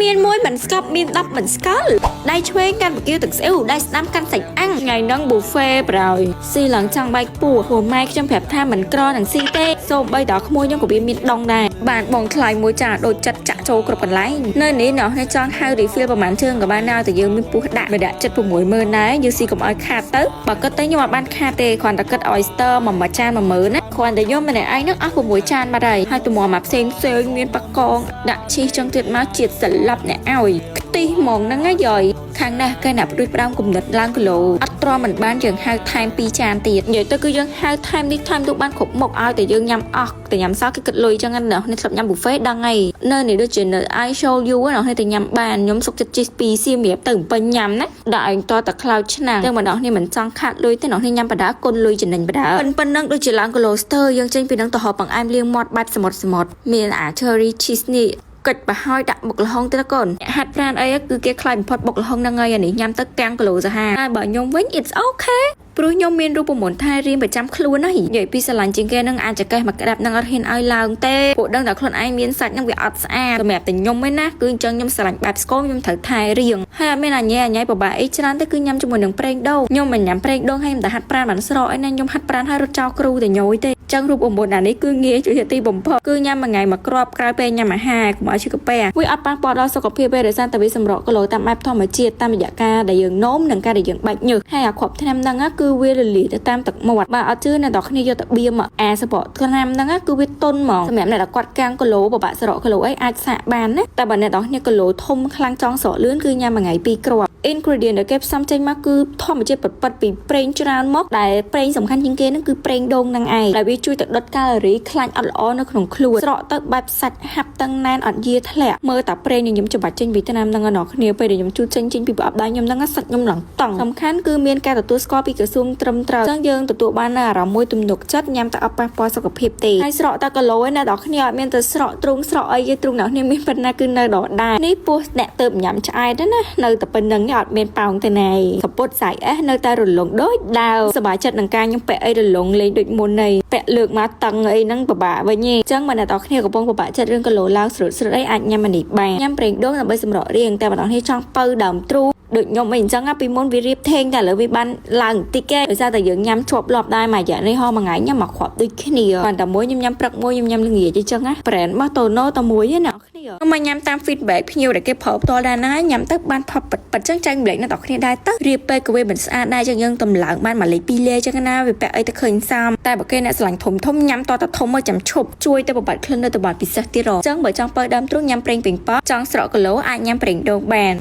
មានមួយមិនស្កប់មាន10មិនស្គាល់ដៃឆ្វេងកាន់បង្គាទឹកស្អ៊ូដៃស្ដាំកាន់សាច់អាំងថ្ងៃហ្នឹង buffet ប្រយស៊ីឡើងចង់បែកពោះព្រោះម៉ែខ្ញុំប្រាប់ថាមិនក្រនឹងស៊ីទេសូម្បីដល់ក្មួយខ្ញុំក៏វាមានដងដែរបានបងថ្លៃមួយចាដូចចិត្តចាក់ចូលគ្រប់កន្លែងនៅនេះអ្នកនេះចង់ហៅ refill ប្រហែលជើងក៏បានដែរតែយើងមានពោះដាក់វាដាក់ចិត្ត60000ដែរយើងស៊ីកុំឲ្យខាតទៅបើគិតទៅខ្ញុំអត់បានខាតទេគ្រាន់តែគិត oyster មួយចាន10000ណាគ្រាន់តែខ្ញុំម្នាក់ឯងហ្នឹងអស់6ចានបាត់ហើយហើយទំមមកផ្សេងផ្សេងមានបកងដាក់ឈីសចឹងទៀតមកជាតិស្លាប់អ្នកឲ្យខ្ទិះហ្មងហ្នឹងណាយាយខាងនេះគេអ្នកផ្ដួចផ្ដើមគំនិតឡើងគីឡូអត់ទ្រាំមិនបានយើងហៅថែម2ចានទៀតនិយាយទៅគឺយើងហៅថែមនេះថែមនោះបានគ្រប់មុខឲ្យតែយើងញ៉ាំអស់តែញ៉ាំសោះគេគិតលុយចឹងណាអ្នកធ្លាប់ញ៉ាំ buffet ដឹងហើយនៅនេះដូចជានៅ I show you ណាអ្នកទៅញ៉ាំបានខ្ញុំសុកចិត្តជិះពីសៀមរាបទៅពេញញ៉ាំណាដាក់ឯងតតែខ្លោចឆ្នាំងចឹងម្ដងនេះមិនចង់ខាតលុយទេអ្នកនេះញ៉ាំបដាគុណលុយចំណេញបដាប៉ុណ្ណឹងដូចជាឡើងគីឡូស្ទើយើងចេញពីនឹងទៅហូបបង្អែមលាងមាត់បែបសមុទ្រសមុទ្រមានអា cherry cheese នេះកិច្ចប្រហើយដាក់បុកល្ហុងទៅកូនអ្នកហាត់ប្រានអីគឺគេខ្លាចបំផុតបុកល្ហុងហ្នឹងហើយអានេះញ៉ាំទៅកាំងគីឡូសាហាហើយបើខ្ញុំវិញ it's okay ព្រោះខ្ញុំមានរូបមន្តថែរៀងប្រចាំខ្លួនណានិយាយពីស្រឡាញ់ជាងគេនឹងអាចចកេះមកក្តាប់នឹងអត់ហ៊ានឲ្យឡើងទេពួកដឹងតែខ្លួនឯងមានសាច់នឹងវាអត់ស្អាតសម្រាប់តែខ្ញុំឯណាគឺអញ្ចឹងខ្ញុំស្រឡាញ់បែបស្គមខ្ញុំត្រូវថែរៀងហើយអត់មានអញញ៉ៃអញញ៉ៃពិបាកអីច្រើនទេគឺញ៉ាំជាមួយនឹងប្រេងដូងខ្ញុំមិនញ៉ាំប្រេងដូងហើយខ្ញុំតែហាត់ប្រាណបានស្រកអីណាខ្ញុំហាត់ប្រាណហើយរត់ចោលគ្រូតែញយទេចឹងរូបមន្តអានេះគឺងាយជួយទីបំផុតគឺញ៉ាំមួយថ្ងៃមួយគ្រាប់ក្រោយពេលញ៉ាំអាហារកុំឲ្យឈឺកាពះវាអត់ប៉ះពាល់ដល់សុខភាពទេដោយសារតែវាសម្រកគីឡូតាមបែបធម្មជាតិតាមរយៈការដែលយើងនោមនិងការដែលយើងបែកញើសហើយអាគ្រាប់ថ្នាំហ្នឹងគឺវារលាយទៅតាមទឹកមាត់បើអត់ជឿអ្នកនរគ្នាយកទៅបៀមអាសបកថ្នាំហ្នឹងគឺវាទន់ហ្មងសម្រាប់អ្នកដែលគាត់កាំងគីឡូពិបាកស្រកគីឡូអីអាចសាកបានណាតែបើអ្នកនរគ្នាគីឡូធំខ្លាំងចង់ស្រកលឿនគឺញ៉ាំមួយថ្ងៃពីរគ្រាប់ ingredient ដែលគេផ្សំចេញមកគឺធម្មជាតិពិតៗពីប្រេងច្រើនមកដែលប្រេងសំខាន់ជាងគេហ្នឹងគឺប្រេងដូងហ្នឹងឯងដែលវាជួយទៅដុតកាឡូរីខ្លាញ់អត់ល្អនៅក្នុងខ្លួនស្រកទៅបែបសាច់ហាប់តឹងណែនអត់យាធ្លាក់មើលតាប្រេងដែលខ្ញុំច្បាច់ចេញពីថ្នាំហ្នឹងឯណោះគ្នាពេលដែលខ្ញុំជូតចេញចេញពីប្រអប់ដៃខ្ញុំហ្នឹងសាច់ខ្ញុំឡើងតង់សំខាន់គឺមានការទទួលស្គាល់ពីក្រសួងត្រឹមត្រូវអញ្ចឹងយើងទទួលបាននូវអារម្មណ៍មួយទំនុកចិត្តញ៉ាំតែអត់ប៉ះពាល់សុខភាពទេហើយស្រកតែគីឡូឯណាដល់គ្នាអត់មានទៅស្រកទ្រូងស្រកអីទេទ្រូងអ្នកគ្នាមានប៉ុណ្ណាគឺនៅដដែលនេះពោះអ្នកទៅញ៉ាំឆ្អែតណានៅតែប៉ុណ្្នឹងអត់មានប៉ោងទេណែកពុតសាយអេសនៅតែរលងដូចដើមសប្បាយចិត្តនឹងការខ្ញុំពាក់អីរលងលេងដូចមុននេះពាក់លើកមកតឹងអីហ្នឹងពិបាកវិញទេអញ្ចឹងបើអ្នកនរគ្នាកំពុងពិបាកចិត្តរឿងគីឡូឡើងស្រុតស្រុតអីអាចញ៉ាំអានេះបានញ៉ាំប្រេងដូងដើម្បីសម្រករាងតែបើអ្នកនរគ្នាចង់ពៅដើមទ្រូងដូចខ្ញុំអីអញ្ចឹងពីមុនវារៀបថេងតែឥឡូវវាបានឡើងបន្តិចទេដោយសារតែយើងញ៉ាំជាប់លាប់ដែរមួយរយៈនេះហោមួយថ្ងៃញ៉ាំមួយគ្រាប់ដូចគ្នាគ្រាន់តែមួយខ្ញុំញ៉ាំព្រឹកមួយខ្ញុំញ៉ាំល្ងាចអញ្ចឹងណា brand របស់ Tono តែមួយទេណាគ្នាខ្ញុំមកញ៉ាំតាម feedback ភ្ញៀវដែលគេប្រើផ្ទាល់ដែរណាញ៉ាំទៅបានផលពិតពិតចឹងចែកម្លែកអ្នកនរគ្នាដែរទៅរៀបពេកក៏វាមិនស្អាតដែរចឹងយើងតម្លើងបានមួយលេខពីរលេខចឹងណាវាពាក់អីទៅឃើញសមតែបើគេអ្នកស្រឡាញ់ធំធំញ៉ាំតតធំមកចាំឈប់ជួយទៅបំបត្តិក្លិននៅតំបន់ពិសេសទៀតរចឹងបើចង់បើដើមទ្រូងញ៉ាំប្រេងពេញប៉ចង់ស្រកគីឡូអាចញ៉ាំប្រេងដូងបាន។